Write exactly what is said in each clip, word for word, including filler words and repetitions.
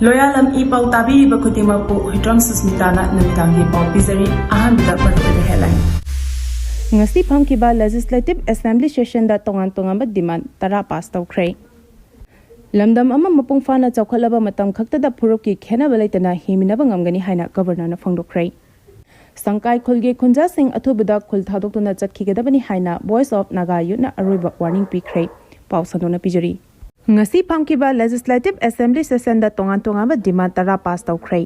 ꯂꯣꯌꯥꯂꯝ E ꯄꯥꯎ ꯇꯥꯕꯤꯔꯤꯕ ꯈꯨꯗꯤꯡꯃꯛꯄꯨ ꯍꯨꯏꯗ꯭ꯔꯣꯝ ꯁꯨꯁꯃꯤꯇꯥꯅ ꯅꯨꯃꯤꯗꯥꯡꯒꯤ ꯄꯥꯎ ꯄꯤꯖꯔꯤ꯫ ꯑꯍꯥꯟꯕꯗ ꯃꯔꯨꯑꯣꯏꯕ headline꯫ ꯉꯁꯤ ꯐꯝꯈꯤꯕ Legislative Assembly sessionꯗ ꯇꯣꯉꯥꯟ ꯇꯣꯉꯥꯟꯕ demand ꯇꯔꯥ pass ꯇꯧꯈ꯭ꯔꯦ꯫ ꯂꯝꯗꯝ ꯑꯃ ꯃꯄꯨꯡ ꯐꯥꯅ ꯆꯥꯎꯈꯠꯂꯕ ꯃꯇꯝ ꯈꯛꯇꯗ ꯐꯨꯔꯨꯞꯀꯤ ꯈꯦꯟꯅꯕ ꯂꯩꯇꯅ ꯍꯤꯡꯃꯤꯟꯅꯕ ꯉꯝꯒꯅꯤ ꯍꯥꯏꯅ Governorꯅ ꯐꯣꯡꯗꯣꯛꯈ꯭ꯔꯦ꯫ ꯁꯪꯀꯥꯏ ꯈꯨꯜꯒꯤ ꯈꯨꯟꯖꯥꯁꯤꯡ ꯑꯊꯨꯕꯗ ꯈꯨꯜ ꯊꯥꯗꯣꯛꯇꯨꯅ ꯆꯠꯈꯤꯒꯗꯕꯅꯤ ꯍꯥꯏꯅ Voice of Naga Youthꯅ ꯑꯔꯣꯏꯕ warning ꯄꯤꯈ꯭ꯔꯦ꯫ ꯄꯥꯎ ꯁꯟꯗꯣꯛꯅ ꯄꯤꯖꯔꯤ꯫ ꯉꯁꯤ ꯐꯝꯈꯤꯕ Legislative Assembly sessionꯗ ꯇꯣꯉꯥꯟ ꯇꯣꯉꯥꯟꯕ demand ꯇꯔꯥ pass ꯇꯧꯈ꯭ꯔꯦ꯫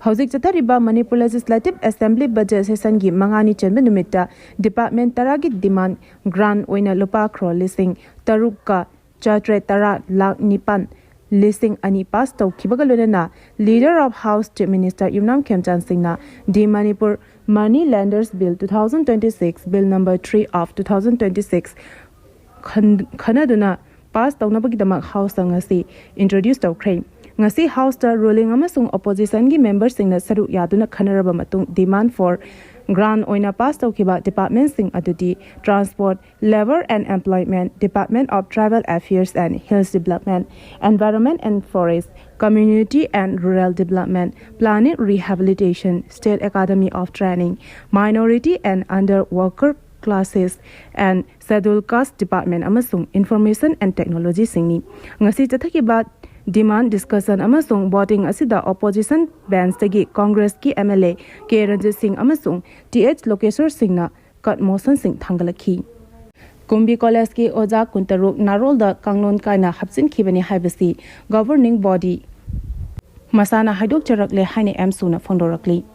ꯍꯧꯖꯤꯛ ꯆꯠꯊꯔꯤꯕ Manipur Legislative Assembly budget sessionꯒꯤ ꯃꯉꯥꯅꯤ ꯆꯟꯕ ꯅꯨꯃꯤꯠꯇ department ꯇꯔꯥꯒꯤ demand grant ꯑꯣꯏꯅ ꯂꯨꯄꯥ crore ꯂꯤꯁꯤꯡ ꯇꯔꯨꯛꯀ ꯆꯥꯇ꯭ꯔꯦꯠ ꯇꯔꯥ ꯂꯥꯈ ꯅꯤꯄꯥꯟ ꯂꯤꯁꯤꯡ ꯑꯅꯤ pass ꯇꯧꯈꯤꯕꯒ ꯂꯣꯏꯅꯅ Leader of House Chief Minister ꯌꯨꯝꯅꯥꯝ ꯈꯦꯝꯆꯥꯟ ꯁꯤꯡꯅ The Manipur Money Lenders Bill two thousand twenty-six, Bill number three of two thousand twenty-six ꯈꯟ-, ꯈꯟꯅꯗꯨꯅ pass ꯇꯧꯅꯕꯒꯤꯗꯃꯛ Houseꯇ ꯉꯁꯤ introduce ꯇꯧꯈ꯭ꯔꯦ꯫ ꯉꯁꯤ Houseꯇ ruling ꯑꯃꯁꯨꯡ oppositionꯒꯤ memberꯁꯤꯡꯅ ꯁꯔꯨꯛ ꯌꯥꯗꯨꯅ ꯈꯟꯅꯔꯕ ꯃꯇꯨꯡ demand for grant ꯑꯣꯏꯅ pass ꯇꯧꯈꯤꯕ departmentꯁꯤꯡ ꯑꯗꯨꯗꯤ Transport, Labour and Employment, Department of Tribal Affairs and Hills Development, Environment and Forest, Community and Rural Development, Planning Rehabilitation, State Academy of Training, Minority and Underworker Classes and Scheduled Caste Department ꯑꯃꯁꯨꯡ Information and Technologyꯁꯤꯡꯅꯤ꯫ ꯉꯁꯤ ꯆꯠꯊꯈꯤꯕ demand discussion ꯑꯃꯁꯨꯡ voting ꯑꯁꯤꯗ opposition benchꯇꯒꯤ Congressꯀꯤ MLA ꯀꯦ ꯔꯟꯖꯤꯠ ꯁꯤꯡ ꯑꯃꯁꯨꯡ T H ꯂꯣꯀꯦꯁꯣꯔ ꯁꯤꯡꯅ cut motionꯁꯤꯡ ꯊꯥꯡꯒꯠꯂꯛꯈꯤ꯫ ꯀꯨꯝꯕꯤ Collegeꯀꯤ ꯑꯣꯖꯥ ꯀꯨꯟꯇꯔꯨꯛ ꯅꯥꯔꯣꯜꯗ ꯀꯥꯡꯂꯣꯟ ꯀꯥꯏꯅ ꯍꯥꯞꯆꯤꯟꯈꯤꯕꯅꯤ ꯍꯥꯏꯕꯁꯤ governing body ꯃꯁꯥꯅ ꯍꯥꯏꯗꯣꯛꯆꯔꯛꯂꯦ ꯍꯥꯏꯅ ꯑꯦꯝꯁꯨꯅ ꯐꯣꯡꯗꯣꯔꯛꯂꯤ꯫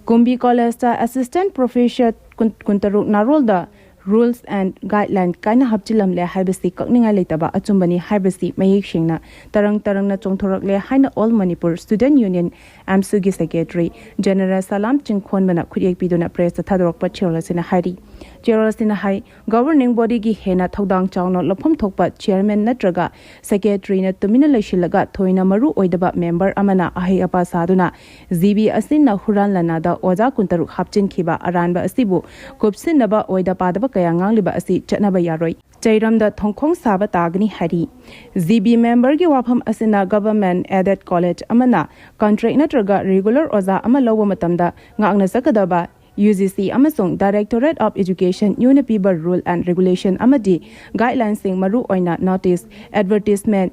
ꯀꯨꯝꯕꯤ Collegeꯇ assistant professor ꯀꯨꯟ-, ꯀꯨꯟꯇꯔꯨꯛ ꯅꯥꯔꯣꯜꯗ rules and guideline ꯀꯥꯏꯅ ꯍꯥꯞꯆꯤꯜꯂꯝꯂꯦ ꯍꯥꯏꯕꯁꯤ ꯀꯛꯅꯤꯡꯉꯥꯏ ꯂꯩꯇꯕ ꯑꯆꯨꯝꯕꯅꯤ ꯍꯥꯏꯕꯁꯤ ꯃꯌꯦꯛ ꯁꯦꯡꯅ ꯇꯔꯪ ꯇꯔꯪꯅ ꯆꯣꯡꯊꯣꯔꯛꯂꯦ ꯍꯥꯏꯅ All Manipur Student Union, ꯑꯦꯝꯁꯨꯒꯤ secretary general ꯁꯂꯥꯝ ꯆꯤꯡꯈꯣꯟꯕꯅ ꯈꯨꯠꯌꯦꯛ ꯄꯤꯗꯨꯅ pressꯇ ꯊꯥꯗꯣꯔꯛꯄ ꯆꯦꯔꯣꯜ ꯑꯁꯤꯅ ꯍꯥꯏꯔꯤ꯫ ꯆꯦꯔꯣꯜ ꯑꯁꯤꯅ ꯍꯥꯏ, ꯒꯣꯚꯔꯅꯤꯡ ꯕꯣꯗꯤꯒꯤ ꯍꯦꯟꯅ ꯊꯧꯗꯥꯡ ꯆꯥꯎꯅ ꯂꯧꯐꯝ ꯊꯣꯛꯄ ꯆꯤꯌꯔꯃꯦꯟ ꯅꯠꯇ꯭ꯔꯒ ꯁꯦꯀ꯭ꯔꯦꯇꯔꯤꯅ ꯇꯨꯃꯤꯟꯅ ꯂꯩꯁꯤꯜꯂꯒ ꯊꯣꯏꯅ ꯃꯔꯨ ꯑꯣꯏꯗꯕ ꯃꯦꯝꯕꯔ ꯑꯃꯅ ꯑꯍꯩ ꯑꯄꯥ ꯁꯥꯗꯨꯅ ꯖꯤꯕꯤ ꯑꯁꯤꯅ ꯍꯨꯔꯥꯟ ꯂꯥꯟꯅꯗ ꯑꯣꯖꯥ ꯀꯨꯟꯇꯔꯨꯛ ꯍꯥꯞꯆꯤꯟꯈꯤꯕ ꯑꯔꯥꯟꯕ ꯑꯁꯤꯕꯨ ꯀꯨꯞꯁꯤꯟꯅꯕ ꯑꯣꯏꯗ ꯄꯥꯗꯕ ꯀꯌꯥ ꯉꯥꯡꯂꯤꯕ ꯑꯁꯤ ꯆꯠꯅꯕ ꯌꯥꯔꯣꯏ꯫ ꯆꯩꯔꯝꯗ ꯊꯣꯡꯈꯣꯡ ꯁꯥꯕ ꯇꯥꯒꯅꯤ ꯍꯥꯏꯔꯤ꯫ ꯖꯤꯕꯤ ꯃꯦꯝꯕꯔꯒꯤ ꯋꯥꯐꯝ ꯑꯁꯤꯅ ꯒꯚꯔꯟꯃꯦꯟꯠ ꯑꯦꯗꯦꯗ ꯀꯣꯂꯦꯖ ꯑꯃꯅ ꯀꯟꯇ꯭ꯔꯦꯛ ꯅꯠꯇ꯭ꯔꯒ ꯔꯤꯒꯨꯂꯔ ꯑꯣꯖꯥ ꯑꯃ ꯂꯧꯕ ꯃꯇꯝꯗ ꯉꯥꯛꯅ ꯆꯠꯀꯗꯕ ꯌꯨ ꯖꯤ ꯁꯤ ꯑꯃꯁꯨꯡ Directorate of Education ꯌꯨꯅ ꯄꯤꯕ ꯔꯨꯜ ꯑꯦꯟ ꯔꯤꯒꯨꯂꯦꯁꯟ ꯑꯃꯗꯤ ꯒꯥꯏꯗꯂꯥꯏꯟꯁꯤꯡ, ꯃꯔꯨ ꯑꯣꯏꯅ ꯅꯣꯇꯤꯁ, ꯑꯦꯗꯚꯔꯇꯤꯁꯃꯦꯟꯠ,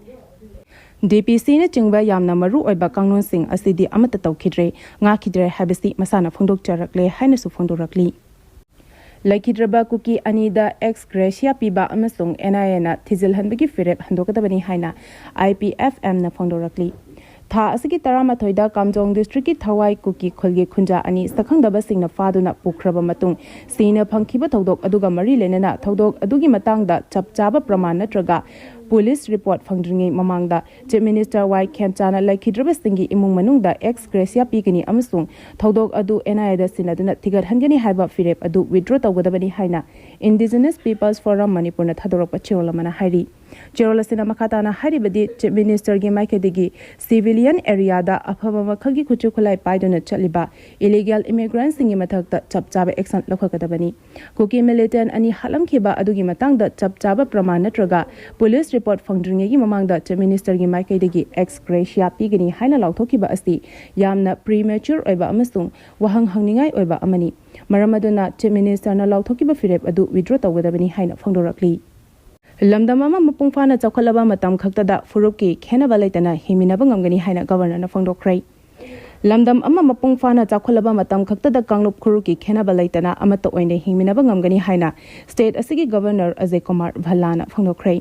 ꯗꯤ ꯄꯤ ꯁꯤꯅꯆꯤꯡꯕ ꯌꯥꯝꯅ ꯃꯔꯨ ꯑꯣꯏꯕ ꯀꯥꯡꯂꯣꯟꯁꯤꯡ ꯑꯁꯤꯗꯤ ꯑꯃꯠꯇ ꯇꯧꯈꯤꯗ꯭ꯔꯦ, ꯉꯥꯛꯈꯤꯗ꯭ꯔꯦ ꯍꯥꯏꯕꯁꯤ ꯃꯁꯥꯅ ꯐꯣꯡꯗꯣꯛꯆꯔꯛꯂꯦ ꯍꯥꯏꯅꯁꯨ ꯐꯣꯡꯗꯣꯔꯛꯂꯤ꯫ ꯂꯩꯈꯤꯗ꯭ꯔꯕ ꯀꯨꯀꯤ ꯑꯅꯤꯗ ꯑꯦꯛꯁ ꯒ꯭ꯔꯦꯁꯤꯌꯥ ꯄꯤꯕ ꯑꯃꯁꯨꯡ ꯑꯦꯟ ꯑꯥꯏ ꯑꯦꯅ ꯊꯤꯖꯤꯜꯍꯟꯕꯒꯤ ꯐꯤꯔꯦꯞ ꯍꯟꯗꯣꯛꯀꯗꯕꯅꯤ ꯍꯥꯏꯅ ꯑꯥꯏ ꯄꯤ ꯑꯦꯐ ꯑꯦꯝꯅ ꯐꯣꯡꯗꯣꯔꯛꯂꯤ꯫ ꯊꯥ ꯑꯁꯤꯒꯤ ꯇꯔꯥꯃꯥꯊꯣꯏꯗ ꯀꯥꯝꯖꯣꯡ ꯗꯤꯁꯇ꯭ꯔꯤꯛꯀꯤ ꯊꯋꯥꯏ ꯀꯨꯀꯤ ꯈꯨꯜꯒꯤ ꯈꯨꯟꯖꯥ ꯑꯅꯤ ꯁꯛꯈꯪꯗꯕꯁꯤꯡꯅ ꯐꯥꯗꯨꯅ ꯄꯨꯈ꯭ꯔꯕ ꯃꯇꯨꯡ, ꯁꯤꯅ ꯐꯪꯈꯤꯕ ꯊꯧꯗꯣꯛ ꯑꯗꯨꯒ ꯃꯔꯤ ꯂꯩꯅꯅ ꯊꯧꯗꯣꯛ ꯑꯗꯨꯒꯤ ꯃꯇꯥꯡꯗ ꯆꯞ ꯆꯥꯕ ꯄ꯭ꯔꯃꯥꯟ ꯅꯠꯇ꯭ꯔꯒ ꯄꯨꯂꯤꯁ ꯔꯤꯄꯣꯔꯠ ꯐꯪꯗ꯭ꯔꯤꯉꯩ ꯃꯃꯥꯡꯗ ꯆꯤꯐ ꯃꯤꯅꯤꯁꯇꯔ ꯋꯥꯏ ꯈꯦꯝꯆꯥꯅ ꯂꯩꯈꯤꯗ꯭ꯔꯕꯁꯤꯡꯒꯤ ꯏꯃꯨꯡ ꯃꯅꯨꯡꯗ ꯑꯦꯛꯁ ꯒ꯭ꯔꯦꯁꯤꯌꯥ ꯄꯤꯒꯅꯤ ꯑꯃꯁꯨꯡ ꯊꯧꯗꯣꯛ ꯑꯗꯨ ꯑꯦꯟ ꯑꯥꯏ ꯑꯦꯗ ꯁꯤꯟꯅꯗꯨꯅ ꯊꯤꯒꯠꯍꯟꯒꯅꯤ ꯍꯥꯏꯕ ꯐꯤꯔꯦꯞ ꯑꯗꯨ ꯋꯤꯗ꯭ꯔꯣ ꯇꯧꯒꯗꯕꯅꯤ ꯍꯥꯏꯅ ꯏꯟꯗꯤꯖꯤꯅꯁ ꯄꯤꯄꯜꯁ ꯐꯣꯔꯝ ꯃꯅꯤꯄꯨꯔꯅ ꯊꯥꯗꯣꯔꯛꯄ ꯆꯦꯔꯣꯜ ꯑꯃꯅ ꯍꯥꯏꯔꯤ꯫ ꯆꯦꯔꯣꯜ ꯑꯁꯤꯅ ꯃꯈꯥ ꯇꯥꯅ ꯍꯥꯏꯔꯤꯕꯗꯤ, ꯆꯤꯐ ꯃꯤꯅꯤꯁꯇꯔꯒꯤ ꯃꯥꯏꯀꯩꯗꯒꯤ ꯁꯤꯚꯤꯂꯤꯌꯟ ꯑꯦꯔꯤꯌꯥꯗ ꯑꯐꯕ ꯃꯈꯜꯒꯤ ꯈꯨꯠꯁꯨ ꯈꯨꯠꯂꯥꯏ ꯄꯥꯏꯗꯨꯅ ꯆꯠꯂꯤꯕ ꯏꯂꯤꯒꯦꯜ ꯏꯃꯤꯒ꯭ꯔꯦꯟꯠꯁꯤꯡꯒꯤ ꯃꯊꯛꯇ ꯆꯞ ꯆꯥꯕ ꯑꯦꯛꯁꯟ ꯂꯧꯈꯠꯀꯗꯕꯅꯤ꯫ ꯀꯨꯀꯤ ꯃꯤꯂꯤꯇꯦꯟꯠ ꯑꯅꯤ ꯍꯥꯠꯂꯝꯈꯤꯕ ꯑꯗꯨꯒꯤ ꯃꯇꯥꯡꯗ ꯆꯞ ꯆꯥꯕ ꯄ꯭ꯔꯃꯥꯟ ꯅꯠꯇ꯭ꯔꯒ ꯄꯨꯂꯤꯁ ꯔꯤꯄꯣꯔꯠ ꯐꯪꯗ꯭ꯔꯤꯉꯩꯒꯤ ꯃꯃꯥꯡꯗ ꯆꯤꯐ ꯃꯤꯅꯤꯁꯇꯔꯒꯤ ꯃꯥꯏꯀꯩꯗꯒꯤ ꯑꯦꯛꯁ ꯒ꯭ꯔꯦꯁꯤꯌꯥ ꯄꯤꯒꯅꯤ ꯍꯥꯏꯅ ꯂꯥꯎꯊꯣꯛꯈꯤꯕ ꯑꯁꯤ ꯌꯥꯝꯅ ꯄ꯭ꯔꯤꯃꯦꯆꯨꯔ ꯑꯣꯏꯕ ꯑꯃꯁꯨꯡ ꯋꯥꯍꯪ ꯍꯪꯅꯤꯡꯉꯥꯏ ꯑꯣꯏꯕ ꯑꯃꯅꯤ꯫ ꯃꯔꯝ ꯑꯗꯨꯅ ꯆꯤꯐ ꯃꯤꯅꯤꯁꯇꯔꯅ ꯂꯥꯎꯊꯣꯛꯈꯤꯕ ꯐꯤꯔꯦꯞ ꯑꯗꯨ ꯋꯤꯗ꯭ꯔꯣ ꯇꯧꯒꯗꯕꯅꯤ ꯍꯥꯏꯅ ꯐꯣꯡꯗꯣꯔꯛꯂꯤ꯫ ꯂꯝꯗꯝ ꯑꯃ ꯃꯄꯨꯡ ꯐꯥꯅ ꯆꯥꯎꯈꯠꯂꯕ ꯃꯇꯝ ꯈꯛꯇꯗ ꯐꯨꯔꯨꯞꯀꯤ ꯈꯦꯟꯅꯕ ꯂꯩꯇꯅ ꯍꯤꯡꯃꯤꯟꯅꯕ ꯉꯝꯒꯅꯤ ꯍꯥꯏꯅ ꯒꯚꯔꯅꯔꯅ ꯐꯣꯡꯗꯣꯛꯈ꯭ꯔꯦ꯫ ꯂꯝꯗꯝ ꯑꯃ ꯃꯄꯨꯡ ꯐꯥꯅ ꯆꯥꯎꯈꯠꯂꯕ ꯃꯇꯝ ꯈꯛꯇꯗ ꯀꯥꯡꯂꯨꯞ ꯐꯨꯔꯨꯞꯀꯤ ꯈꯦꯟꯅꯕ ꯂꯩꯇꯅ ꯑꯃꯠꯇ ꯑꯣꯏꯅ ꯍꯤꯡꯃꯤꯟꯅꯕ ꯉꯝꯒꯅꯤ ꯍꯥꯏꯅ ꯁ꯭ꯇꯦꯠ ꯑꯁꯤꯒꯤ ꯒꯚꯔꯅꯔ ꯑꯖꯌ ꯀꯨꯃꯥꯔ ꯚꯜꯂꯥꯅ ꯐꯣꯡꯗꯣꯛꯈ꯭ꯔꯦ꯫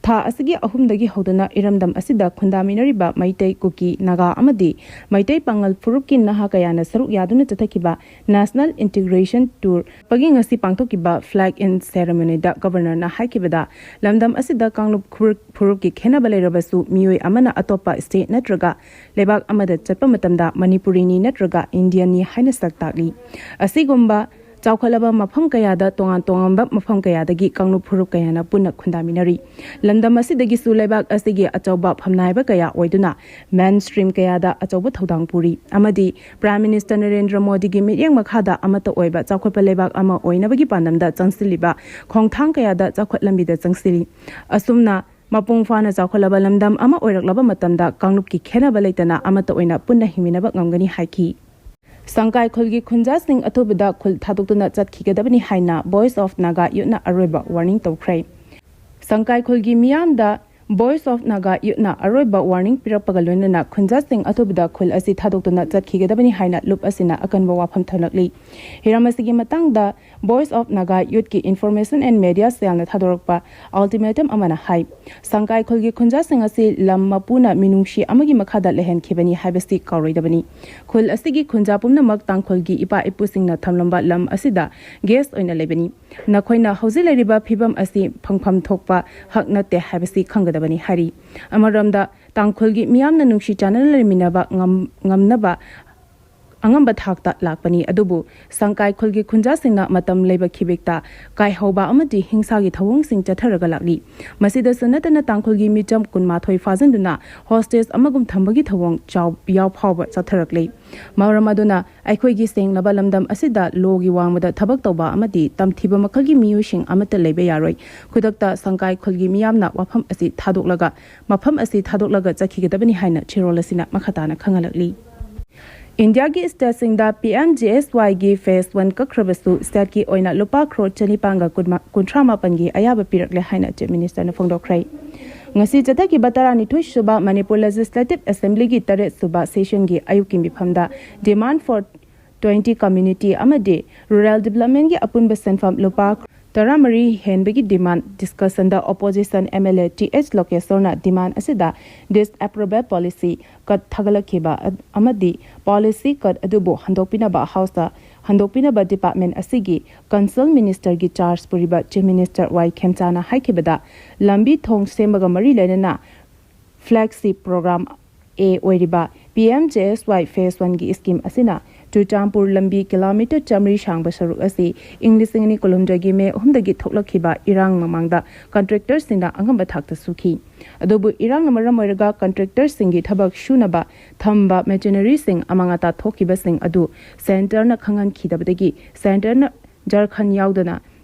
ꯊꯥ ꯑꯁꯤꯒꯤ ꯑꯍꯨꯝꯗꯒꯤ ꯍꯧꯗꯨꯅ ꯏꯔꯝꯗꯝ ꯑꯁꯤꯗ ꯈꯨꯟꯗꯥꯃꯤꯟꯅꯔꯤꯕ ꯃꯩꯇꯩ, ꯀꯨꯀꯤ, ꯅꯥꯒꯥ ꯑꯃꯗꯤ ꯃꯩꯇꯩ ꯄꯥꯉꯜ ꯐꯨꯔꯨꯞꯀꯤ ꯅꯍꯥ ꯀꯌꯥꯅ ꯁꯔꯨꯛ ꯌꯥꯗꯨꯅ ꯆꯠꯊꯈꯤꯕ ꯅꯦꯁꯅꯦꯜ ꯏꯟꯇꯤꯒ꯭ꯔꯦꯁꯟ ꯇꯨꯔ ꯄꯒꯤ ꯉꯁꯤ ꯄꯥꯡꯊꯣꯛꯈꯤꯕ ꯐ꯭ꯂꯦꯒ ꯏꯟ ꯁꯦꯔꯦꯃꯣꯅꯤꯗ ꯒꯚꯔꯅꯔꯅ ꯍꯥꯏꯈꯤꯕꯗ, ꯂꯝꯗꯝ ꯑꯁꯤꯗ ꯀꯥꯡꯂꯨꯞ ꯐꯨꯔꯨꯞ-, ꯐꯨꯔꯨꯞꯀꯤ ꯈꯦꯟꯅꯕ ꯂꯩꯔꯕꯁꯨ ꯃꯤꯑꯣꯏ ꯑꯃꯅ ꯑꯇꯣꯞꯄ ꯁ꯭ꯇꯦꯠ ꯅꯠꯇ꯭ꯔꯒ ꯂꯩꯕꯥꯛ ꯑꯃꯗ ꯆꯠꯄ ꯃꯇꯝꯗ ꯃꯅꯤꯄꯨꯔꯤꯅꯤ ꯅꯠꯇ꯭ꯔꯒ ꯏꯟꯗꯤꯌꯟꯅꯤ ꯍꯥꯏꯅ ꯁꯛ ꯇꯥꯛꯂꯤ꯫ ꯑꯁꯤꯒꯨꯝꯕ ꯆꯥꯎꯈꯠꯂꯕ ꯃꯐꯝ ꯀꯌꯥꯗ ꯇꯣꯉꯥꯟ ꯇꯣꯉꯥꯟꯕ ꯃꯐꯝ ꯀꯌꯥꯗꯒꯤ ꯀꯥꯡꯂꯨꯞ ꯐꯨꯔꯨꯞ ꯀꯌꯥꯅ ꯄꯨꯟꯅ ꯈꯨꯟꯗꯥꯃꯤꯟꯅꯔꯤ꯫ ꯂꯝꯗꯝ ꯑꯁꯤꯗꯒꯤꯁꯨ ꯂꯩꯕꯥꯛ ꯑꯁꯤꯒꯤ ꯑꯆꯧꯕ ꯐꯝꯅꯥꯏꯕ ꯀꯌꯥ ꯑꯣꯏꯗꯨꯅ mainstream ꯀꯌꯥꯗ ꯑꯆꯧꯕ ꯊꯧꯗꯥꯡ ꯄꯨꯔꯤ ꯑꯃꯗꯤ Prime Minister ꯅꯔꯦꯟꯗ꯭ꯔ ꯃꯣꯗꯤꯒꯤ ꯃꯤꯠꯌꯦꯡ ꯃꯈꯥꯗ ꯑꯃꯠꯇ ꯑꯣꯏꯕ ꯆꯥꯎꯈꯠꯄ ꯂꯩꯕꯥꯛ ꯑꯃ ꯑꯣꯏꯅꯕꯒꯤ ꯄꯥꯟꯗꯝꯗ ꯆꯪꯁꯤꯜꯂꯤꯕ ꯈꯣꯡꯊꯥꯡ ꯀꯌꯥꯗ ꯆꯥꯎꯈꯠ ꯂꯝꯕꯤꯗ ꯆꯪꯁꯤꯜꯂꯤ꯫ ꯑꯁꯨꯝꯅ ꯃꯄꯨꯡ ꯐꯥꯅ ꯆꯥꯎꯈꯠꯂꯕ ꯂꯝꯗꯝ ꯑꯃ ꯑꯣꯏꯔꯛꯂꯕ ꯃꯇꯝꯗ ꯀꯥꯡꯂꯨꯞꯀꯤ ꯈꯦꯟꯅꯕ ꯂꯩꯇꯅ ꯑꯃꯠꯇ ꯑꯣꯏꯅ ꯄꯨꯟꯅ ꯍꯤꯡꯃꯤꯟꯅꯕ ꯉꯝꯒꯅꯤ ꯍꯥꯏꯈꯤ꯫ ꯁꯪꯀꯥꯏ ꯈꯨꯜꯒꯤ ꯈꯨꯟꯖꯥꯁꯤꯡ ꯑꯊꯨꯕꯗ ꯈꯨꯜ ꯊꯥꯗꯣꯛꯇꯨꯅ ꯆꯠꯈꯤꯒꯗꯕꯅꯤ ꯍꯥꯏꯅ Voice of Naga Youth ꯅ ꯑꯔꯣꯏꯕ warning ꯇꯧꯈ꯭ꯔꯦ꯫ ꯁꯪꯀꯥꯏ ꯈꯨꯜꯒꯤ ꯃꯤꯌꯥꯝꯗ Voice of Naga Youth ꯅ ꯑꯔꯣꯏꯕ warning ꯄꯤꯔꯛꯄꯒ ꯂꯣꯏꯅꯅ ꯈꯨꯟꯖꯥꯁꯤꯡ ꯑꯊꯨꯕꯗ ꯈꯨꯜ ꯑꯁꯤ ꯊꯥꯗꯣꯛꯇꯨꯅ ꯆꯠꯈꯤꯒꯗꯕꯅꯤ ꯍꯥꯏꯅ ꯂꯨꯞ ꯑꯁꯤꯅ ꯑꯀꯟꯕ ꯋꯥꯐꯝ ꯊꯝꯂꯛꯂꯤ꯫ ꯍꯤꯔꯝ ꯑꯁꯤꯒꯤ ꯃꯇꯥꯡꯗ Voice of Naga Youth ꯀꯤ Information and Media Cell ꯅ ꯊꯥꯗꯣꯔꯛꯄ ultimatum ꯑꯃꯅ ꯍꯥꯏ, ꯁꯪꯀꯥꯏ ꯈꯨꯜꯒꯤ ꯈꯨꯟꯖꯥꯁꯤꯡ ꯑꯁꯤ ꯂꯝ ꯃꯄꯨꯅ ꯃꯤꯅꯨꯡꯁꯤ ꯑꯃꯒꯤ ꯃꯈꯥꯗ ꯂꯩꯍꯟꯈꯤꯕꯅꯤ ꯍꯥꯏꯕꯁꯤ ꯀꯥꯎꯔꯣꯏꯗꯕꯅꯤ꯫ ꯈꯨꯜ ꯑꯁꯤꯒꯤ ꯈꯨꯟꯖꯥ ꯄꯨꯝꯅꯃꯛ ꯇꯥꯡꯈꯨꯜꯒꯤ ꯏꯄꯥ ꯏꯄꯨꯁꯤꯡꯅ ꯊꯝꯂꯝꯕ ꯂꯝ ꯑꯁꯤꯗ guest ꯑꯣꯏꯅ ꯂꯩꯕꯅꯤ꯫ ꯅꯈꯣꯏꯅ ꯍꯧꯖꯤꯛ ꯂꯩꯔꯤꯕ ꯐꯤꯕꯝ ꯑꯁꯤ ꯐꯪꯐꯝ ꯊꯣꯛꯄ ꯍꯛ ꯅꯠꯇꯦ ꯍꯥꯏꯕꯁꯤ ꯈꯪꯒꯗꯕꯅꯤ ꯍꯥꯏꯔꯤ꯫ ꯑꯃꯔꯣꯝꯗ ꯇꯥꯡꯈꯨꯜꯒꯤ ꯃꯤꯌꯥꯝꯅ ꯅꯨꯡꯁꯤ ꯆꯥꯟꯅꯅ ꯂꯩꯃꯤꯟꯅꯕ ꯉꯝ-, ꯉꯝꯅꯕ ꯑꯉꯝꯕ ꯊꯥꯛꯇ ꯂꯥꯛꯄꯅꯤ꯫ ꯑꯗꯨꯕꯨ ꯁꯪꯀꯥꯏ ꯈꯨꯜꯒꯤ ꯈꯨꯟꯖꯥꯁꯤꯡꯅ ꯃꯇꯝ ꯂꯩꯕ ꯈꯤꯕꯤꯛꯇ ꯀꯥꯏꯍꯧꯕ ꯑꯃꯗꯤ ꯍꯤꯡꯁꯥꯒꯤ ꯊꯧꯑꯣꯡꯁꯤꯡ ꯆꯠꯊꯔꯒ ꯂꯥꯛꯂꯤ꯫ ꯃꯁꯤꯗꯁꯨ ꯅꯠꯇꯅ ꯇꯥꯡꯈꯨꯜꯒꯤ ꯃꯤꯆꯝ ꯀꯨꯟꯃꯥꯊꯣꯏ ꯐꯥꯖꯤꯟꯗꯨꯅ hostage ꯑꯃꯒꯨꯝ ꯊꯝꯕꯒꯤ ꯊꯧꯑꯣꯡ ꯆꯥꯎ-, ꯌꯥꯎ ꯐꯥꯎꯕ ꯆꯠꯊꯔꯛꯂꯤ꯫ ꯃꯔꯝ ꯑꯗꯨꯅ ꯑꯩꯈꯣꯏꯒꯤ ꯁꯦꯡꯂꯕ ꯂꯝꯗꯝ ꯑꯁꯤꯗ law ꯒꯤ ꯋꯥꯡꯃꯗ ꯊꯕꯛ ꯇꯧꯕ ꯑꯃꯗꯤ ꯇꯝꯊꯤꯕ ꯃꯈꯜꯒꯤ ꯃꯤꯑꯣꯏꯁꯤꯡ ꯑꯃꯠꯇ ꯂꯩꯕ ꯌꯥꯔꯣꯏ꯫ ꯈꯨꯗꯛꯇ ꯁꯪꯀꯥꯏ ꯈꯨꯜꯒꯤ ꯃꯤꯌꯥꯝꯅ ꯋꯥꯐꯝ ꯑꯁꯤ ꯊꯥꯗꯣꯛꯂꯒ, ꯃꯐꯝ ꯑꯁꯤ ꯊꯥꯗꯣꯛꯂꯒ ꯆꯠꯈꯤꯒꯗꯕꯅꯤ ꯍꯥꯏꯅ ꯆꯦꯔꯣꯜ ꯑꯁꯤꯅ ꯃꯈꯥ ꯇꯥꯅ ꯈꯪꯍꯜꯂꯛꯂꯤ꯫ ꯏꯟꯗꯤꯌꯥꯒꯤ state ꯁꯤꯡꯗ P M G S Y ꯒꯤ phase one ꯀꯛꯈ꯭ꯔꯕꯁꯨ state ꯀꯤ ꯑꯣꯏꯅ ꯂꯨꯄꯥ ꯀ꯭ꯔꯣꯔ ꯆꯅꯤꯄꯥꯟꯒ ꯀꯨꯟꯊ꯭ꯔꯥ ꯃꯥꯄꯟꯒꯤ ꯑꯌꯥꯕ ꯄꯤꯔꯛꯂꯦ ꯍꯥꯏꯅ Chief Minister ꯅ ꯐꯣꯡꯗꯣꯛꯈ꯭ꯔꯦ꯫ ꯉꯁꯤ ꯆꯠꯊꯈꯤꯕ ꯇꯔꯥꯅꯤꯊꯣꯏ ꯁꯨꯕ Manipur Legislative Assembly ꯒꯤ ꯇꯔꯦꯠ ꯁꯨꯕ session ꯒꯤ ꯑꯌꯨꯛꯀꯤ ꯃꯤꯐꯝꯗ Demand for Twenty Community ꯑꯃꯗꯤ Rural Development ꯒꯤ ꯑꯄꯨꯟꯕ ꯁꯦꯟꯐꯝ ꯂꯨꯄꯥ ꯇꯔꯥꯃꯔꯤ ꯍꯦꯟꯕꯒꯤ demand discussion the opposition M L A T H ꯂꯣꯀꯦꯁꯣꯔꯅ demand ꯑꯁꯤꯗ disapproval policy cut ꯊꯥꯒꯠꯂꯛꯈꯤꯕ ꯑ-, ꯑꯃꯗꯤ policy cut ꯑꯗꯨꯕꯨ ꯍꯟꯗꯣꯛꯄꯤꯅꯕ House ꯇ ꯍꯟꯗꯣꯛꯄꯤꯅꯕ department ꯑꯁꯤꯒꯤ Concerned Minister ꯒꯤ charge ꯄꯨꯔꯤꯕ Chief Minister Y ꯈꯦꯝꯆꯥꯅ ꯍꯥꯏꯈꯤꯕꯗ, ꯂꯝꯕꯤ ꯊꯣꯡ ꯁꯦꯝꯕꯒ ꯃꯔꯤ ꯂꯩꯅꯅ flagship program A ꯑꯣꯏꯔꯤꯕ P M G S Y phase one ꯒꯤ scheme ꯑꯁꯤꯅ ꯆꯨꯔꯆꯥꯟꯄꯨꯔ ꯂꯝꯕꯤ ꯀꯤꯂꯣꯃꯤꯇꯔ ꯆꯥꯃꯔꯤ ꯁꯥꯡꯕ ꯁꯔꯨꯛ ꯑꯁꯤ ꯏꯪ ꯂꯤꯁꯤꯡ ꯑꯅꯤ ꯀꯨꯟꯍꯨꯝꯗꯣꯏꯒꯤ ꯃꯦ ꯑꯍꯨꯝꯗꯒꯤ ꯊꯣꯛꯂꯛꯈꯤꯕ ꯏꯔꯥꯡ ꯃꯃꯥꯡꯗ ꯀꯟꯇ꯭ꯔꯦꯛꯇꯔꯁꯤꯡꯅ ꯑꯉꯝꯕ ꯊꯥꯛꯇ ꯁꯨꯈꯤ꯫ ꯑꯗꯨꯕꯨ ꯏꯔꯥꯡꯅ ꯃꯔꯝ ꯑꯣꯏꯔꯒ ꯀꯟꯇ꯭ꯔꯦꯛꯇꯔꯁꯤꯡꯒꯤ ꯊꯕꯛ ꯁꯨꯅꯕ ꯊꯝꯕ ꯃꯦꯆꯤꯅꯔꯤꯁꯤꯡ ꯑꯃꯥꯡ ꯑꯇꯥ ꯊꯣꯛꯈꯤꯕꯁꯤꯡ ꯑꯗꯨ ꯁꯦꯟꯇꯔꯅ ꯈꯪꯍꯟꯈꯤꯗꯕꯗꯒꯤ ꯁꯦꯟꯇꯔꯅ ꯖꯔꯈꯟ ꯌꯥꯎꯗꯅ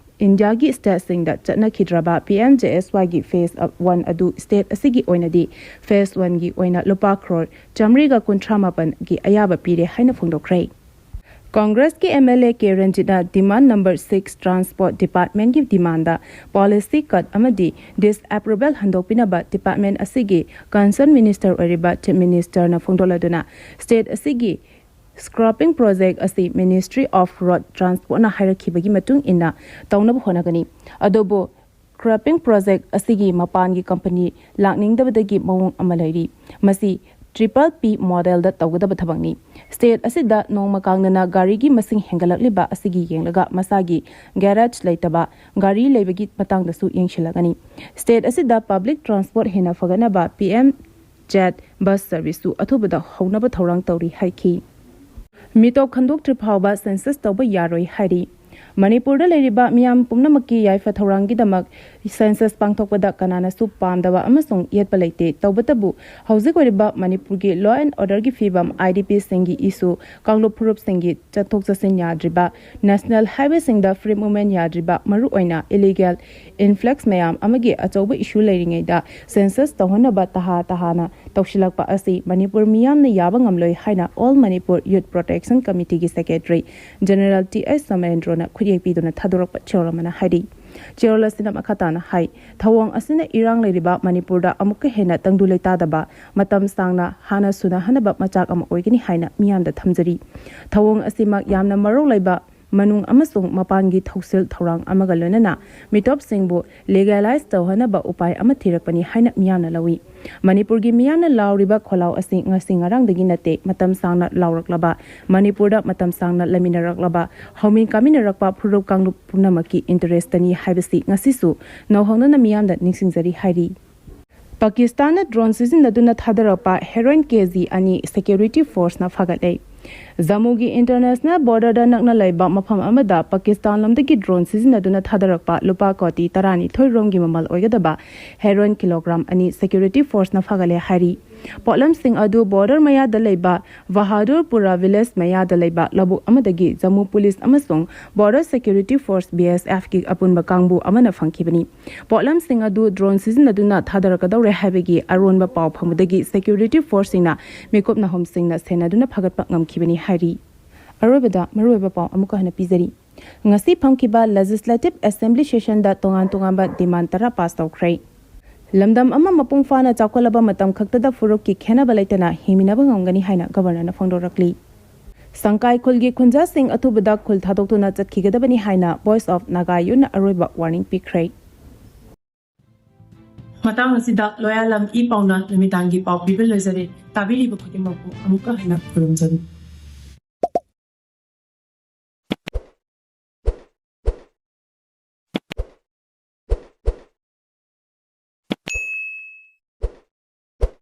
ꯏꯟꯗꯤꯌꯥꯒꯤ ꯁ꯭ꯇꯦꯠꯁꯤꯡꯗ ꯆꯠꯅꯈꯤꯗ꯭ꯔꯕ ꯄꯤ ꯑꯦꯝ ꯖꯦ ꯑꯦꯁ ꯋꯥꯏꯒꯤ ꯐꯦꯁ ꯋꯥꯟ ꯑꯗꯨ ꯁ꯭ꯇꯦꯠ ꯑꯁꯤꯒꯤ ꯑꯣꯏꯅꯗꯤ ꯐꯦꯁ ꯋꯥꯟꯒꯤ ꯑꯣꯏꯅ ꯂꯨꯄꯥ ꯀ꯭ꯔꯣꯔ ꯆꯥꯃꯔꯤꯒ ꯀꯨꯟꯊ꯭ꯔꯥ ꯃꯥꯄꯟꯒꯤ ꯑꯌꯥꯕ ꯄꯤꯔꯦ ꯍꯥꯏꯅ ꯐꯣꯡꯗꯣꯛꯈ꯭ꯔꯦ꯫ ꯀꯣꯡꯒ꯭ꯔꯦꯁꯀꯤ ꯑꯦꯝ ꯑꯦꯜ ꯑꯦ ꯀꯦ ꯔꯟꯖꯤꯠꯅ ꯗꯤꯃꯥꯟ ꯅꯝꯕꯔ ꯁꯤꯛꯁ ꯇ꯭ꯔꯥꯟꯁꯄꯣꯔꯠ ꯗꯤꯄꯥꯔꯠꯃꯦꯟꯒꯤ ꯗꯤꯃꯥꯟꯗ ꯄꯣꯂꯤꯁꯤ ꯀꯠ ꯑꯃꯗꯤ ꯗꯤꯁꯑꯦꯄ꯭ꯔꯨꯚꯦꯜ ꯍꯟꯗꯣꯛꯄꯤꯅꯕ ꯗꯤꯄꯥꯔꯠꯃꯦꯟ ꯑꯁꯤꯒꯤ ꯀꯟꯁꯔꯟ ꯃꯤꯅꯤꯁꯇꯔ ꯑꯣꯏꯔꯤꯕ ꯆꯤꯐ ꯃꯤꯅꯤꯁꯇꯔꯅ ꯐꯣꯡꯗꯣꯛꯂꯗꯨꯅ ꯁ꯭ꯇꯦꯠ ꯑꯁꯤꯒꯤ ꯁ꯭ꯀ꯭ꯔꯥꯄꯤꯡ ꯄ꯭ꯔꯣꯖꯦꯛ ꯑꯁꯤ ꯃꯤꯅꯤꯁꯇ꯭ꯔꯤ ꯑꯣꯐ ꯔꯣꯗ ꯇ꯭ꯔꯥꯟꯁꯄꯣꯔꯠꯅ ꯍꯥꯏꯔꯛꯈꯤꯕꯒꯤ ꯃꯇꯨꯡ ꯏꯟꯅ ꯇꯧꯅꯕ ꯍꯣꯠꯅꯒꯅꯤ꯫ ꯑꯗꯨꯕꯨ ꯁ꯭ꯀ꯭ꯔꯥꯄꯤꯡ ꯄ꯭ꯔꯣꯖꯦꯛ ꯑꯁꯤꯒꯤ ꯃꯄꯥꯟꯒꯤ ꯀꯝꯄꯅꯤ ꯂꯥꯛꯅꯤꯡꯗꯕꯗꯒꯤ ꯃꯑꯣꯡ ꯑꯃ ꯂꯩꯔꯤ꯫ ꯃꯁꯤ ꯇ꯭ꯔꯤꯄꯜ ꯄꯤ ꯃꯣꯗꯦꯜꯗ ꯇꯧꯒꯗꯕ ꯊꯕꯛꯅꯤ꯫ ꯁ꯭ꯇꯦꯠ ꯑꯁꯤꯗ ꯅꯣꯡꯃ ꯀꯥꯡꯅꯅ ꯒꯥꯔꯤꯒꯤ ꯃꯁꯤꯡ ꯍꯦꯟꯒꯠꯂꯛꯂꯤꯕ ꯑꯁꯤꯒꯤ ꯌꯦꯡꯂꯒ ꯃꯁꯥꯒꯤ ꯒꯦꯔꯦꯖ ꯂꯩꯇꯕ ꯒꯥꯔꯤ ꯂꯩꯕꯒꯤ ꯃꯇꯥꯡꯗꯁꯨ ꯌꯦꯡꯁꯤꯜꯂꯒꯅꯤ꯫ ꯁ꯭ꯇꯦꯠ ꯑꯁꯤꯗ ꯄꯕ꯭ꯂꯤꯛ ꯇ꯭ꯔꯥꯟꯁꯄꯣꯔꯠ ꯍꯦꯟꯅ ꯐꯒꯠꯅꯕ ꯄꯤ ꯑꯦꯝ ꯖꯦꯠ ꯕꯁ ꯁꯔꯚꯤꯁꯁꯨ ꯑꯊꯨꯕꯗ ꯍꯧꯅꯕ ꯊꯧꯔꯥꯡ ꯇꯧꯔꯤ ꯍꯥꯏꯈꯤ꯫ ꯃꯤꯇꯣꯞ ꯈꯟꯗꯣꯛꯇ꯭ꯔꯤ ꯐꯥꯎꯕ ꯁꯦꯟꯁꯁ ꯇꯧꯕ ꯌꯥꯔꯣꯏ ꯍꯥꯏꯔꯤ꯫ ꯃꯅꯤꯄꯨꯔꯗ ꯂꯩꯔꯤꯕ ꯃꯤꯌꯥꯝ ꯄꯨꯝꯅꯃꯛꯀꯤ ꯌꯥꯏꯐ ꯊꯧꯔꯥꯡꯒꯤꯗꯃꯛ ꯁꯦꯟꯁꯁ ꯄꯥꯡꯊꯣꯛꯄꯗ ꯀꯅꯥꯅꯁꯨ ꯄꯥꯝꯗꯕ ꯑꯃꯁꯨꯡ ꯌꯦꯠꯄ ꯂꯩꯇꯦ꯫ ꯇꯧꯕꯇꯕꯨ ꯍꯧꯖꯤꯛ ꯑꯣꯏꯔꯤꯕ ꯃꯅꯤꯄꯨꯔꯒꯤ ꯂꯣ ꯑꯦꯟ ꯑꯣꯔꯗꯔꯒꯤ ꯐꯤꯕꯝ, ꯑꯥꯏ ꯗꯤ ꯄꯤꯁꯤꯡꯒꯤ ꯏꯁꯨ, ꯀꯥꯡꯂꯨꯞ ꯐꯨꯔꯨꯞꯁꯤꯡꯒꯤ ꯆꯠꯊꯣꯛ ꯆꯠꯁꯤꯟ ꯌꯥꯗ꯭ꯔꯤꯕ, ꯅꯦꯁꯅꯦꯜ ꯍꯥꯏꯋꯦꯁꯤꯡꯗ ꯐ꯭ꯔꯤ ꯃꯨꯚꯃꯦꯟ ꯌꯥꯗ꯭ꯔꯤꯕ, ꯃꯔꯨꯑꯣꯏꯅ ꯏꯂꯤꯒꯦꯜ ꯏꯟꯐ꯭ꯂꯛꯁ ꯃꯌꯥꯝ ꯑꯃꯒꯤ ꯑꯆꯧꯕ ꯏꯁꯨ ꯂꯩꯔꯤꯉꯩꯗ ꯁꯦꯟꯁꯁ ꯇꯧꯍꯟꯅꯕ ꯇꯍꯥ ꯇꯍꯥꯅ ꯇꯧꯁꯤꯜꯂꯛꯄ ꯑꯁꯤ ꯃꯅꯤꯄꯨꯔ ꯃꯤꯌꯥꯝꯅ ꯌꯥꯕ ꯉꯝꯂꯣꯏ ꯍꯥꯏꯅ ꯑꯣꯜ ꯃꯅꯤꯄꯨꯔ ꯌꯨꯠ ꯄ꯭ꯔꯣꯇꯦꯛꯁꯟ ꯀꯃꯤꯇꯤꯒꯤ ꯁꯦꯀ꯭ꯔꯦꯇꯔꯤ ꯖꯦꯅꯦꯔꯦꯜ ꯇꯤ ꯑꯩꯆ ꯁꯣꯃꯦꯟꯗ꯭ꯔꯣꯅ ꯈꯨꯠꯌꯦꯛ ꯄꯤꯗꯨꯅ ꯊꯥꯗꯣꯔꯛꯄ ꯆꯦꯔꯣꯜ ꯑꯃꯅ ꯍꯥꯏꯔꯤ꯫ ꯆꯦꯔꯣꯜ ꯑꯁꯤꯅ ꯃꯈꯥ ꯇꯥꯅ ꯍꯥꯏ, ꯊꯧꯑꯣꯡ ꯑꯁꯤꯅ ꯏꯔꯥꯡ ꯂꯩꯔꯤꯕ ꯃꯅꯤꯄꯨꯔꯗ ꯑꯃꯨꯛꯀ ꯍꯦꯟꯅ ꯇꯪꯗꯨ ꯂꯩꯇꯥꯗꯕ, ꯃꯇꯝ ꯁꯥꯡꯅ ꯍꯥꯟꯅ ꯁꯨꯅꯍꯟꯅꯕ ꯃꯆꯥꯛ ꯑꯃ ꯑꯣꯏꯒꯅꯤ ꯍꯥꯏꯅ ꯃꯤꯌꯥꯝꯗ ꯊꯝꯖꯔꯤ꯫ ꯊꯧꯑꯣꯡ ꯑꯁꯤꯃꯛ ꯌꯥꯝꯅ ꯃꯔꯧ ꯂꯩꯕ ꯃꯅꯨꯡ ꯑꯃꯁꯨꯡ ꯃꯄꯥꯟꯒꯤ ꯊꯧꯁꯤꯜ ꯊꯧꯔꯥꯡ ꯑꯃꯒ ꯂꯣꯏꯅꯅ ꯃꯤꯇꯣꯞꯁꯤꯡꯕꯨ ꯂꯤꯒꯦꯂꯥꯏꯖ ꯇꯧꯍꯟꯅꯕ ꯎꯄꯥꯏ ꯑꯃ ꯊꯤꯔꯛꯄꯅꯤ ꯍꯥꯏꯅ ꯃꯤꯌꯥꯝꯅ ꯂꯧꯏ꯫ ꯃꯅꯤꯄꯨꯔꯒꯤ ꯃꯤꯌꯥꯝꯅ ꯂꯥꯎꯔꯤꯕ ꯈꯣꯜꯂꯥꯎ ꯑꯁꯤ ꯉꯁꯤ ꯉꯔꯥꯡꯗꯒꯤ ꯅꯠꯇꯦ, ꯃꯇꯝ ꯁꯥꯡꯅ ꯂꯥꯎꯔꯛꯂꯕ, ꯃꯅꯤꯄꯨꯔꯗ ꯃꯇꯝ ꯁꯥꯡꯅ ꯂꯩꯃꯤꯟꯅꯔꯛꯂꯕ, ꯍꯧꯃꯤꯟ ꯀꯥꯃꯤꯟꯅꯔꯛꯄ ꯐꯨꯔꯨꯞ ꯀꯥꯡꯂꯨꯞ ꯄꯨꯝꯅꯃꯛꯀꯤ ꯏꯟꯇꯔꯦꯁꯇꯅꯤ ꯍꯥꯏꯕꯁꯤ ꯉꯁꯤꯁꯨ ꯅꯧꯍꯧꯅꯅ ꯃꯤꯌꯥꯝꯗ ꯅꯤꯡꯁꯤꯡꯖꯔꯤ ꯍꯥꯏꯔꯤ꯫ ꯄꯥꯀꯤꯁꯇꯥꯟꯅ ꯗ꯭ꯔꯣꯟ ꯁꯤꯖꯤꯟꯅꯗꯨꯅ ꯊꯥꯗꯔꯛꯄ ꯍꯦꯔꯣꯏꯟ ꯀꯦ ꯖꯤ ꯑꯅꯤ ꯁꯦꯀ꯭ꯌꯨꯔꯤꯇꯤ ꯐꯣꯔꯁꯅ ꯐꯥꯒꯠꯂꯦ꯫ ꯖꯝꯃꯨꯒꯤ ꯏꯟꯇꯔꯅꯦꯁꯅꯦꯜ ꯕꯣꯔꯗꯔꯗ ꯅꯛꯅ ꯂꯩꯕ ꯃꯐꯝ ꯑꯃꯗ ꯄꯥꯀꯤꯁꯇꯥꯟ ꯂꯣꯝꯗꯒꯤ ꯗ꯭ꯔꯣꯟ ꯁꯤꯖꯤꯟꯅꯗꯨꯅ ꯊꯥꯗꯔꯛꯄ ꯂꯨꯄꯥ ꯀꯣꯇꯤ ꯇꯔꯥꯅꯤꯊꯣꯏ ꯔꯣꯝꯒꯤ ꯃꯃꯜ ꯑꯣꯏꯒꯗꯕ ꯍꯦꯔꯣꯏꯟ ꯀꯤꯂꯣꯒ꯭ꯔꯥꯝ ꯑꯅꯤ ꯁꯦꯀ꯭ꯌꯨꯔꯤꯇꯤ ꯐꯣꯔꯁꯅ ꯐꯥꯒꯠꯂꯦ ꯍꯥꯏꯔꯤ꯫ ꯄꯣꯠꯂꯝꯁꯤꯡ ꯑꯗꯨ ꯕꯣꯔꯗꯔ ꯃꯌꯥꯗ ꯂꯩꯕ ꯕꯍꯥꯗꯨꯔꯄꯨꯔꯥ ꯚꯤꯂꯦꯖ ꯃꯌꯥꯗ ꯂꯩꯕ ꯂꯧꯕꯨꯛ ꯑꯃꯗꯒꯤ ꯖꯝꯃꯨ ꯄꯨꯂꯤꯁ ꯑꯃꯁꯨꯡ ꯕꯣꯔꯗꯔ ꯁꯦꯀ꯭ꯌꯨꯔꯤꯇꯤ ꯐꯣꯔꯁ, ꯕꯤ ꯑꯦꯁ ꯑꯦꯐꯀꯤ ꯑꯄꯨꯟꯕ ꯀꯥꯡꯕꯨ ꯑꯃꯅ ꯐꯪꯈꯤꯕꯅꯤ꯫ ꯄꯣꯠꯂꯝꯁꯤꯡ ꯑꯗꯨ ꯗ꯭ꯔꯣꯟ ꯁꯤꯖꯤꯟꯅꯗꯨꯅ ꯊꯥꯗꯔꯛꯀꯗꯧꯔꯦ ꯍꯥꯏꯕꯒꯤ ꯑꯔꯣꯟꯕ ꯄꯥꯎ ꯐꯪꯕꯗꯒꯤ ꯁꯦꯀ꯭ꯌꯨꯔꯤꯇꯤ ꯐꯣꯔꯁꯁꯤꯡꯅ ꯃꯤꯀꯨꯞ ꯅꯥꯍꯨꯝꯁꯤꯡꯅ ꯁꯦꯟꯅꯗꯨꯅ ꯐꯥꯒꯠꯄ ꯉꯝꯈꯤꯕꯅꯤ ꯍꯥꯏꯔꯤ꯫ ꯑꯔꯣꯏꯕꯗ ꯃꯔꯨꯑꯣꯏꯕ ꯄꯥꯎ ꯑꯃꯨꯛꯀ ꯍꯟꯅ ꯄꯤꯖꯔꯤ꯫ ꯉꯁꯤ ꯐꯝꯈꯤꯕ ꯂꯦꯖꯤꯁꯂꯦꯇꯤꯚ ꯑꯦꯁꯦꯝꯕ꯭ꯂꯤ ꯁꯦꯁꯟꯗ ꯇꯣꯉꯥꯟ ꯇꯣꯉꯥꯟꯕ ꯗꯤꯃꯥꯟ ꯇꯔꯥ ꯄꯥꯁ ꯇꯧꯈ꯭ꯔꯦ꯫ ꯂꯝꯗꯝ ꯑꯃ ꯃꯄꯨꯡ ꯐꯥꯅ ꯆꯥꯎꯈꯠꯂꯕ ꯃꯇꯝ ꯈꯛꯇꯗ ꯐꯨꯔꯨꯞꯀꯤ ꯈꯦꯟꯅꯕ ꯂꯩꯇꯅ ꯍꯤꯡꯃꯤꯟꯅꯕ ꯉꯝꯒꯅꯤ ꯍꯥꯏꯅ ꯒꯚꯔꯅꯔꯅ ꯐꯣꯡꯗꯣꯔꯛꯂꯤ꯫ ꯁꯪꯀꯥꯏ ꯈꯨꯜꯒꯤ ꯈꯨꯟꯖꯥꯁꯤꯡ ꯑꯊꯨꯕꯗ ꯈꯨꯜ ꯊꯥꯗꯣꯛꯇꯨꯅ ꯆꯠꯈꯤꯒꯗꯕꯅꯤ ꯍꯥꯏꯅ ꯚꯣꯏꯁ ꯑꯣꯐ ꯅꯥꯒꯥ ꯌꯨꯠꯅ ꯑꯔꯣꯏꯕ ꯋꯥꯔꯅꯤꯡ ꯄꯤꯈ꯭ꯔꯦ꯫ ꯃꯇꯥꯡ ꯑꯁꯤꯗ ꯂꯣꯌꯥꯂꯝ ꯏ ꯄꯥꯎꯅ ꯅꯨꯃꯤꯗꯥꯡꯒꯤ ꯄꯥꯎ ꯄꯤꯕ ꯂꯣꯏꯖꯔꯦ꯫ ꯇꯥꯕꯤꯔꯤꯕ ꯈꯨꯗꯤꯡꯃꯛꯄꯨ ꯑꯃꯨꯛꯀ ꯍꯟꯅ ꯈꯨꯔꯨꯝꯖꯔꯤ꯫